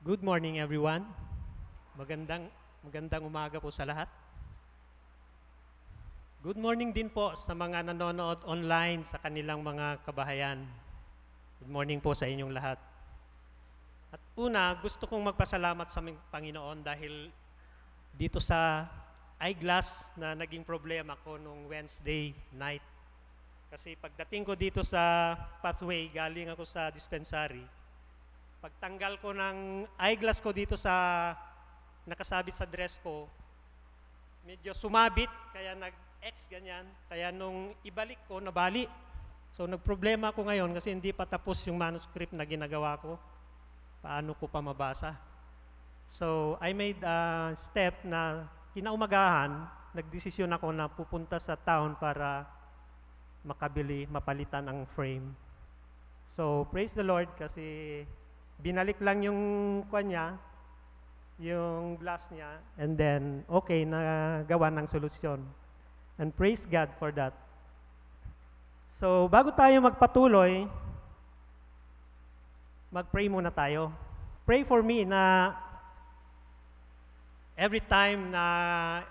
Good morning everyone. Magandang umaga po sa lahat. Good morning din po sa mga nanonood online sa kanilang mga kabahayan. Good morning po sa inyong lahat. At una, gusto kong magpasalamat sa Panginoon dahil dito sa eyeglass na naging problema ko nung Wednesday night. Kasi pagdating ko dito sa pathway, galing ako sa dispensary, pagtanggal ko ng eyeglass ko dito sa nakasabit sa dress ko, medyo sumabit, kaya nag-X ganyan. Kaya nung ibalik ko, nabali. So nagproblema ako ngayon kasi hindi pa tapos yung manuscript na ginagawa ko. Paano ko pa mabasa? So I made a step na kinaumagahan, nagdesisyon ako na pupunta sa town para mapalitan ang frame. So praise the Lord kasi binalik lang yung kanya, yung glass niya, and then okay, nagawa ng solusyon. And praise God for that. So bago tayo magpatuloy, mag-pray muna tayo. Pray for me na every time na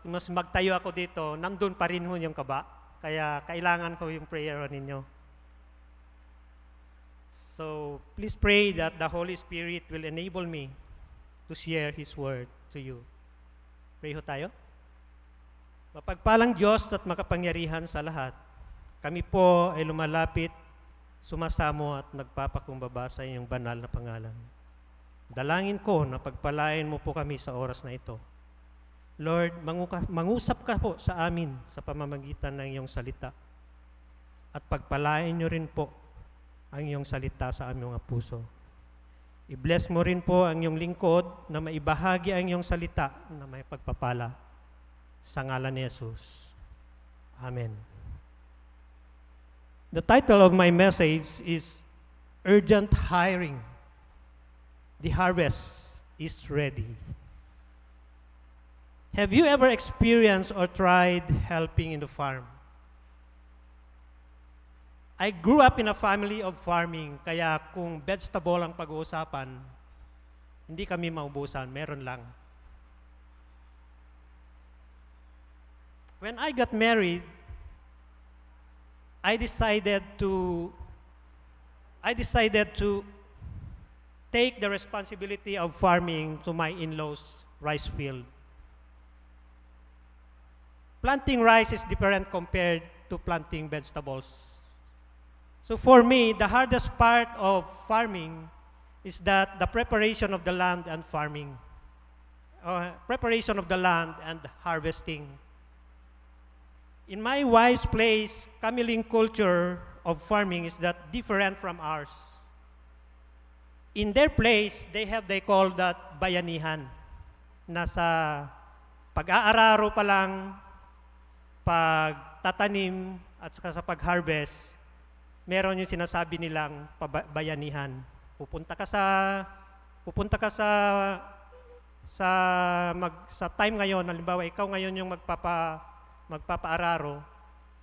magtayo ako dito, nandun pa rin ho yung kaba. Kaya kailangan ko yung prayer ninyo. So please pray that the Holy Spirit will enable me to share His Word to you. Pray ho tayo. Mapagpalang Diyos at makapangyarihan sa lahat, kami po ay lumalapit, sumasamo at nagpapakumbaba sa iyong banal na pangalan. Dalangin ko na pagpalain mo po kami sa oras na ito. Lord, mangusap ka po sa amin sa pamamagitan ng iyong salita. At pagpalain niyo rin po ang iyong salita sa aming mga puso. I-bless mo rin po ang iyong lingkod na maibahagi ang iyong salita na may pagpapala. Sa ngalan ni Jesus. Amen. The title of my message is Urgent Hiring. The harvest is ready. Have you ever experienced or tried helping in the farm? I grew up in a family of farming, kaya kung vegetable ang pag-uusapan, hindi kami maubusan, meron lang. When I got married, I decided to take the responsibility of farming to my in-laws' rice field. Planting rice is different compared to planting vegetables. So for me, the hardest part of farming is that the preparation of the land and farming. Preparation of the land and harvesting. In my wife's place, Kamiling culture of farming is that different from ours. In their place, they call that bayanihan. Nasa pag-aararo pa lang, pagtatanim at saka sa pag-harvest, meron yung sinasabi nilang bayanihan. Pupunta ka sa time ngayon, halimbawa ikaw ngayon yung magpapaararo,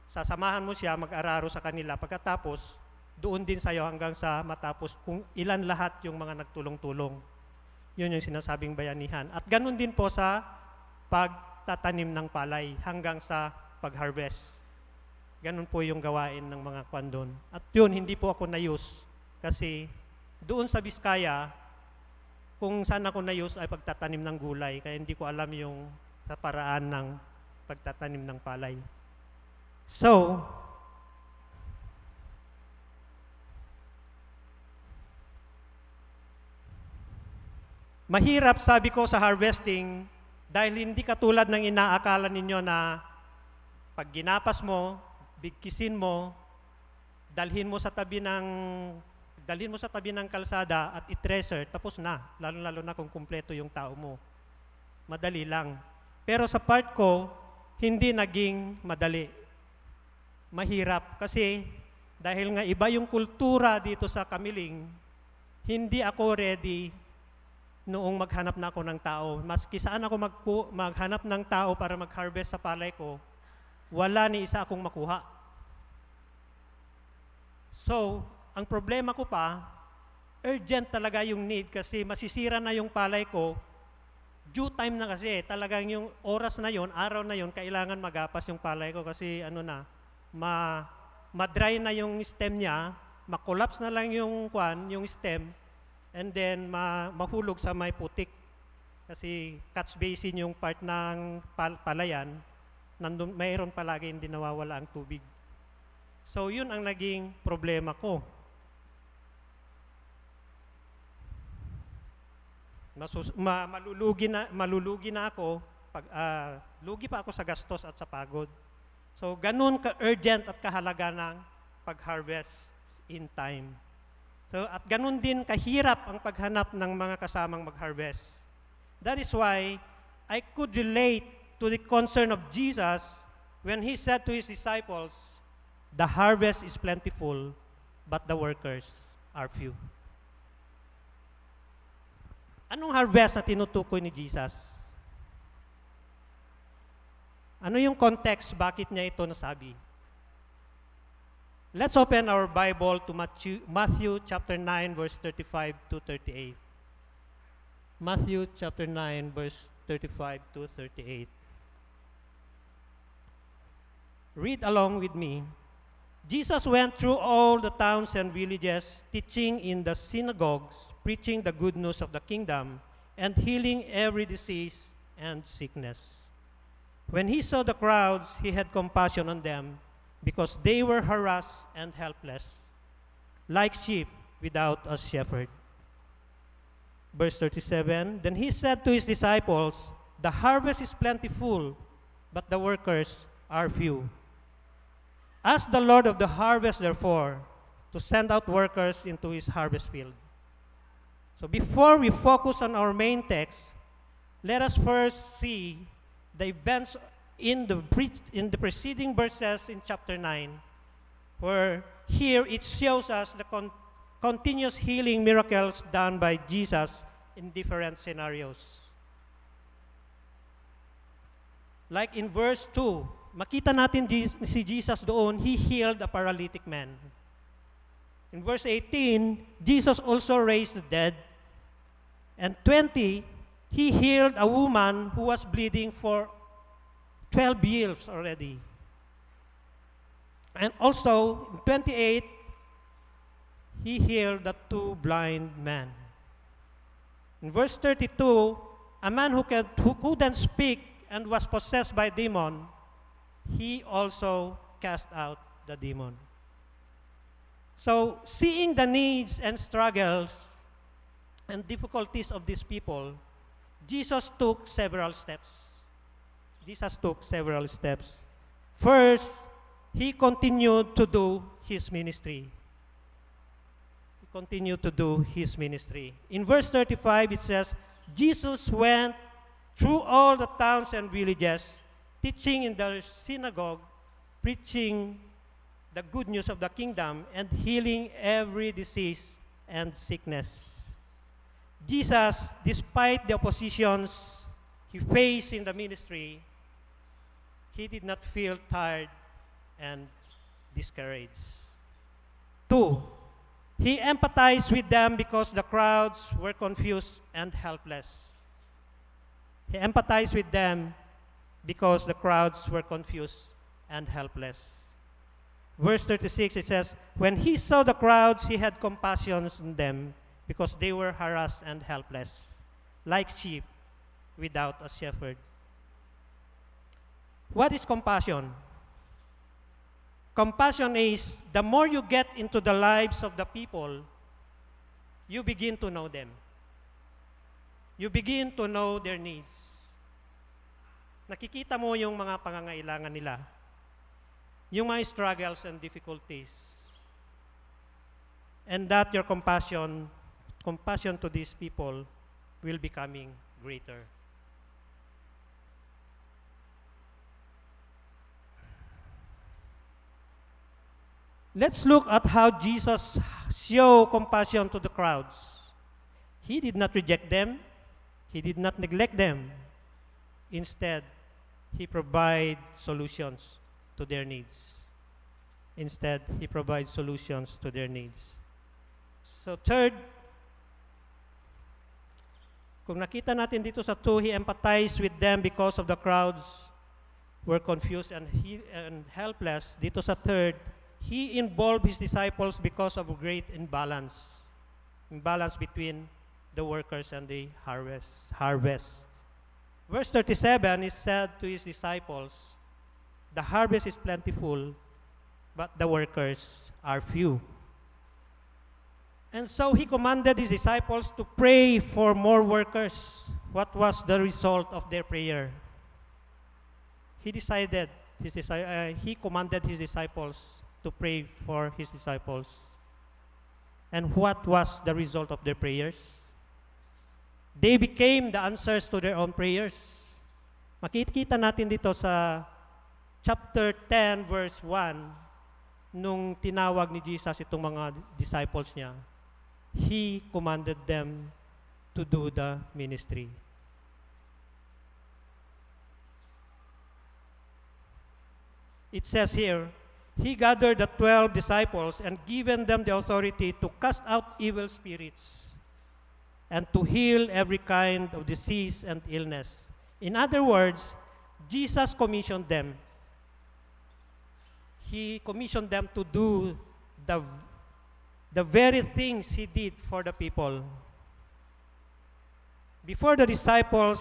sasamahan mo siya mag-araro sa kanila, pagkatapos doon din sa'yo hanggang sa matapos kung ilan lahat yung mga nagtulong-tulong. Yun yung sinasabing bayanihan. At ganun din po sa pagtatanim ng palay hanggang sa pag-harvest. Ganun po yung gawain ng mga kwandon. At yun, hindi po ako na-use kasi doon sa Biskaya, kung saan ako na-use ay pagtatanim ng gulay, kaya hindi ko alam yung sa paraan ng pagtatanim ng palay. So, mahirap sabi ko sa harvesting dahil hindi katulad ng inaakala ninyo na pag ginapas mo, bigkisin mo, dalhin mo sa tabi ng kalsada at i-treasure, tapos na, lalo-lalo na kung kumpleto yung tao mo. Madali lang. Pero sa part ko, hindi naging madali. Mahirap kasi dahil nga iba yung kultura dito sa Kamiling, hindi ako ready noong maghanap na ako ng tao. Maski saan ako maghanap ng tao para mag-harvest sa palay ko, wala ni isa akong makuha. So, ang problema ko pa, urgent talaga yung need kasi masisira na yung palay ko. Due time na kasi, talagang yung oras na yon, araw na yon, kailangan magapas yung palay ko kasi ano na, ma-dry na yung stem niya, ma-collapse na lang yung yung stem, and then mahulog sa may putik. Kasi catch basin yung part ng palayan, nandun, mayroon palagi hindi nawawala ang tubig. So yun ang naging problema ko. Malulugi na ako, lugi pa ako sa gastos at sa pagod. So ganun ka-urgent at kahalaga ng pag-harvest in time. So at ganun din kahirap ang paghanap ng mga kasamang mag-harvest. That is why I could relate to the concern of Jesus when He said to His disciples, "The harvest is plentiful, but the workers are few." Anong harvest na tinutukoy ni Jesus? Ano yung context bakit niya ito nasabi? Let's open our Bible to Matthew chapter 9 verse 35 to 38. Matthew chapter 9 verse 35 to 38. Read along with me. Jesus went through all the towns and villages, teaching in the synagogues, preaching the good news of the kingdom, and healing every disease and sickness. When He saw the crowds, He had compassion on them, because they were harassed and helpless, like sheep without a shepherd. Verse 37, Then He said to His disciples, "The harvest is plentiful, but the workers are few. Ask the Lord of the harvest, therefore, to send out workers into His harvest field." So before we focus on our main text, let us first see the events in the preceding verses in chapter 9, where here it shows us the continuous healing miracles done by Jesus in different scenarios. Like in verse 2, makita natin si Jesus doon, He healed a paralytic man. In verse 18, Jesus also raised the dead. And 20, He healed a woman who was bleeding for 12 years already. And also, in 28, He healed the 2 blind men. In verse 32, a man who couldn't speak and was possessed by a demon, He also cast out the demon. So, seeing the needs and struggles and difficulties of these people, Jesus took several steps. First, He continued to do His ministry. In verse 35, it says, Jesus went through all the towns and villages, teaching in the synagogue, preaching the good news of the kingdom, and healing every disease and sickness. Jesus, despite the oppositions He faced in the ministry, He did not feel tired and discouraged. 2, He empathized with them because the crowds were confused and helpless. Verse 36, it says, When He saw the crowds, He had compassion on them because they were harassed and helpless, like sheep without a shepherd. What is compassion? Compassion is, the more you get into the lives of the people, you begin to know them. You begin to know their needs. Nakikita mo yung mga pangangailangan nila, yung mga struggles and difficulties. And that your compassion to these people will becoming greater. Let's look at how Jesus showed compassion to the crowds. He did not reject them. He did not neglect them. Instead, He provided solutions to their needs. So third, Kung nakita natin dito sa 2, he empathized with them because of the crowds were confused and helpless. Dito sa 3, he involved his disciples because of a great imbalance between the workers and the harvest. Verse 37 is said to his disciples, the harvest is plentiful, but the workers are few. And so he commanded his disciples to pray for more workers. What was the result of their prayer? He commanded his disciples to pray for his disciples. And what was the result of their prayers? They became the answers to their own prayers. Makikita natin dito sa chapter 10, verse 1, nung tinawag ni Jesus itong mga disciples niya, he commanded them to do the ministry. It says here, he gathered the 12 disciples and given them the authority to cast out evil spirits and to heal every kind of disease and illness. In other words, Jesus commissioned them. He commissioned them to do the very things he did for the people. Before, the disciples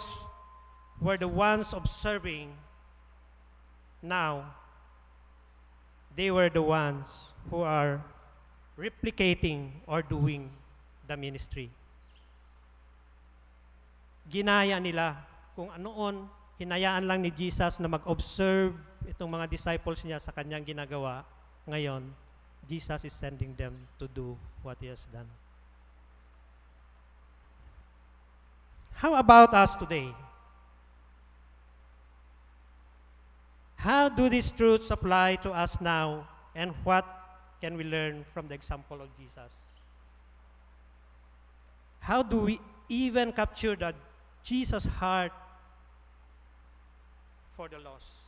were the ones observing. Now, they were the ones who are replicating or doing the ministry. Ginaya nila kung anoon, hinayaan lang ni Jesus na mag-observe itong mga disciples niya sa kanyang ginagawa. Ngayon, Jesus is sending them to do what he has done. How about us today? How do these truths apply to us now, and what can we learn from the example of Jesus? How do we even capture the Jesus' heart for the lost?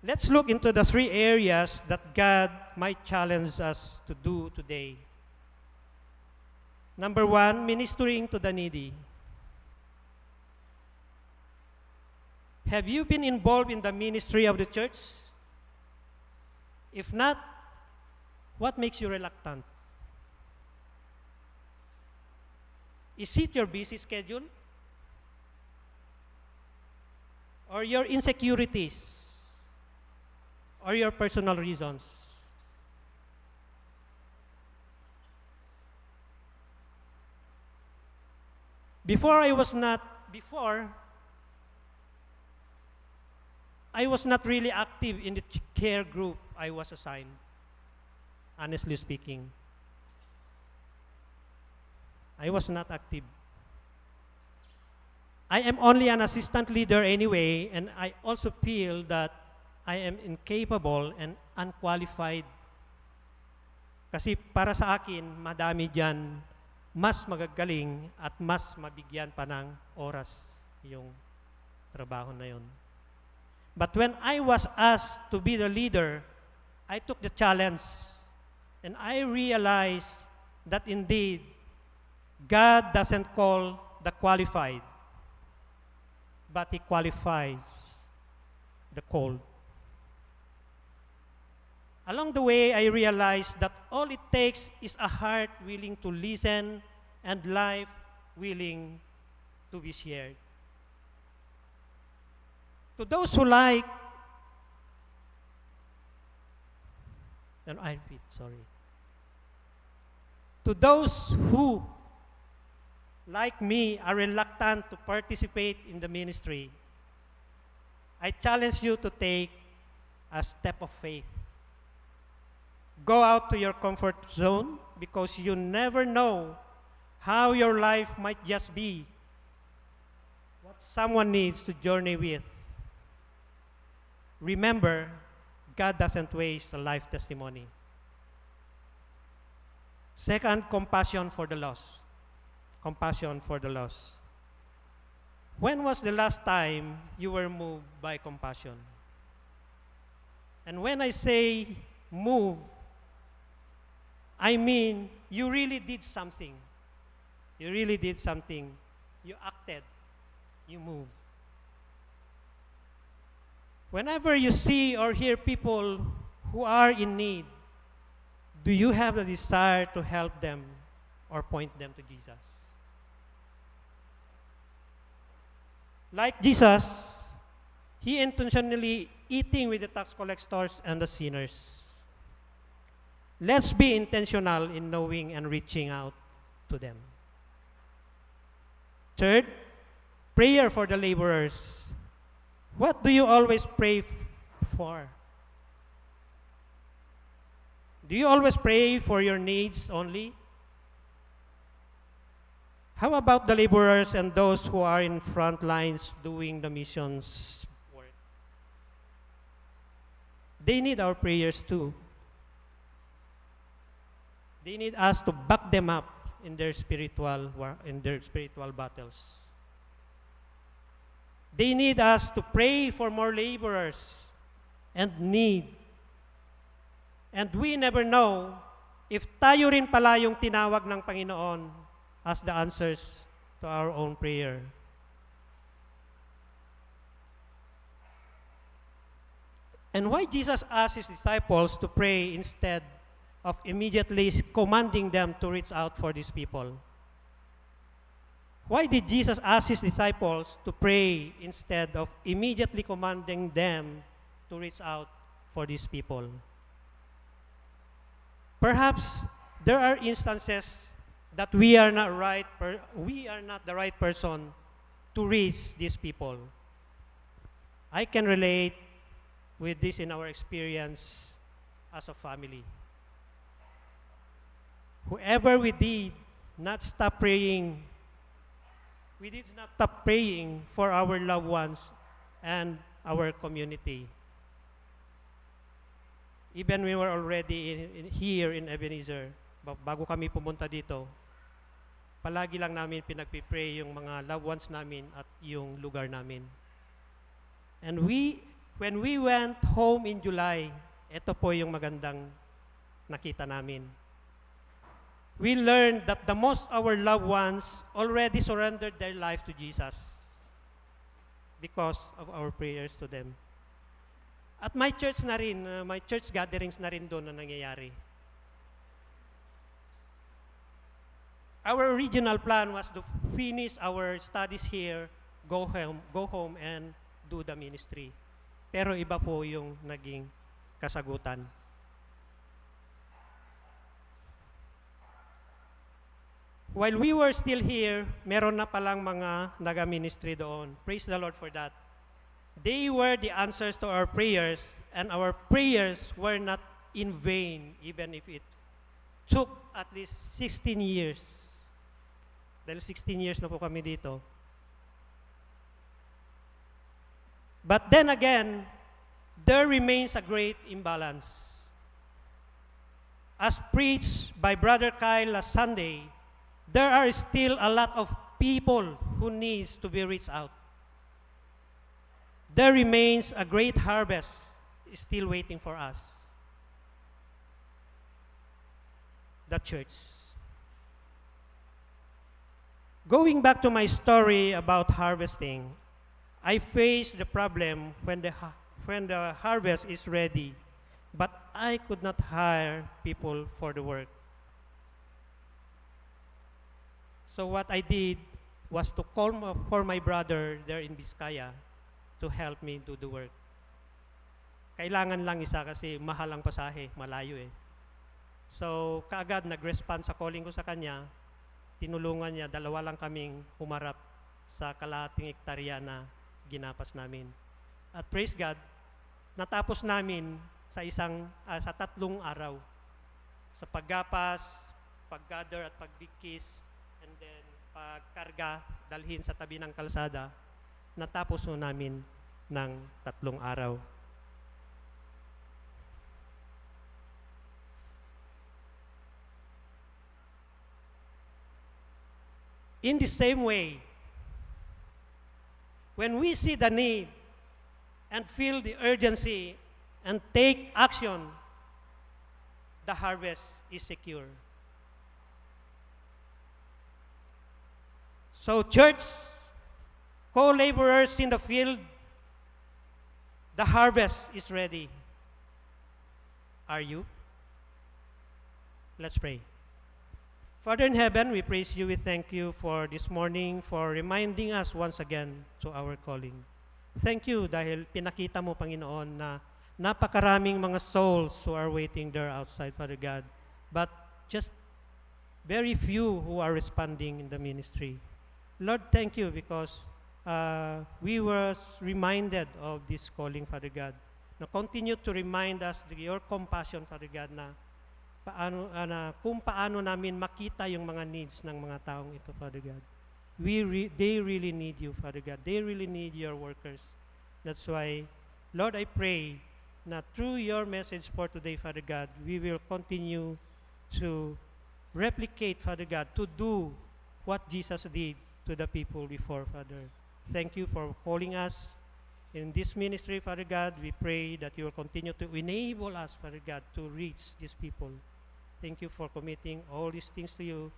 Let's look into the 3 areas that God might challenge us to do today. Number 1, ministering to the needy. Have you been involved in the ministry of the church? If not, what makes you reluctant? Is it your busy schedule? Or your insecurities? Or your personal reasons? Before I was not really active in the care group I was assigned, honestly speaking. I was not active. I am only an assistant leader anyway, and I also feel that I am incapable and unqualified. Kasi para sa akin, madami dyan, mas magagaling at mas mabigyan pa ng oras yung trabaho na yun. But when I was asked to be the leader, I took the challenge, and I realized that indeed, God doesn't call the qualified, but He qualifies the called. Along the way, I realized that all it takes is a heart willing to listen and life willing to be shared. To those who like, and I repeat, sorry. To those who, like me, are reluctant to participate in the ministry, I challenge you to take a step of faith. Go out to your comfort zone, because you never know how your life might just be what someone needs to journey with. Remember, God doesn't waste a life testimony. Second, compassion for the lost. Compassion for the lost. When was the last time you were moved by compassion? And when I say move, I mean, you really did something. You really did something. You acted. You moved. Whenever you see or hear people who are in need, do you have the desire to help them or point them to Jesus? Like Jesus, he intentionally eating with the tax collectors and the sinners. Let's be intentional in knowing and reaching out to them. Third, prayer for the laborers. What do you always pray for? Do you always pray for your needs only? How about the laborers and those who are in front lines doing the missions work? They need our prayers too. They need us to back them up in their spiritual battles. They need us to pray for more laborers and need. And we never know if tayo rin pala yung tinawag ng Panginoon as the answers to our own prayer. And why Jesus asked his disciples to pray instead of immediately commanding them to reach out for these people? Why did Jesus ask his disciples to pray instead of immediately commanding them to reach out for these people? Perhaps there are instances that we are not the right person to reach these people. I can relate with this in our experience as a family. Whoever we did not stop praying for our loved ones and our community. Even we were already here in Ebenezer, bago kami pumunta dito, palagi lang namin pinagpipray yung mga loved ones namin at yung lugar namin. And when we went home in July, ito po yung magandang nakita namin. We learned that the most our loved ones already surrendered their life to Jesus because of our prayers to them. At my church na rin, my church gatherings na rin doon na nangyayari. Our original plan was to finish our studies here, go home and do the ministry. Pero iba po yung naging kasagutan. While we were still here, meron na palang mga naga-ministry doon. Praise the Lord for that. They were the answers to our prayers, and our prayers were not in vain, even if it took at least 16 years. Dahil 16 years na po kami dito. But then again, there remains a great imbalance. As preached by Brother Kyle last Sunday, there are still a lot of people who needs to be reached out. There remains a great harvest still waiting for us. The church. Going back to my story about harvesting, I faced the problem when the harvest is ready, but I could not hire people for the work. So what I did was to call for my brother there in Bisaya to help me do the work. Kailangan lang isa kasi mahal ang pasahe, malayo eh. So kaagad nag-respond sa calling ko sa kanya, tinulungan niya, dalawa lang kaming humarap sa kalahating hektarya na ginapas namin. At praise God, natapos namin sa 3 araw. Sa paggapas, paggather at pagbigkis, and then pagkarga, dalhin sa tabi ng kalsada, natapos namin ng 3 araw. In the same way, when we see the need and feel the urgency and take action, the harvest is secure. So church, co-laborers in the field, the harvest is ready. Are you? Let's pray. Father in heaven, we praise you, we thank you for this morning, for reminding us once again to our calling. Thank you dahil pinakita mo, Panginoon, na napakaraming mga souls who are waiting there outside, Father God, but just very few who are responding in the ministry. Lord, thank you because we were reminded of this calling, Father God. Na continue to remind us your compassion, Father God, na kung paano namin makita yung mga needs ng mga taong ito, Father God. They really need you, Father God. They really need your workers. That's why, Lord, I pray na through your message for today, Father God, we will continue to replicate, Father God, to do what Jesus did to the people before, Father. Thank you for calling us in this ministry, Father God. We pray that you will continue to enable us, Father God, to reach these people. Thank you for committing all these things to you.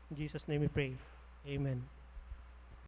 In Jesus' name we pray. Amen.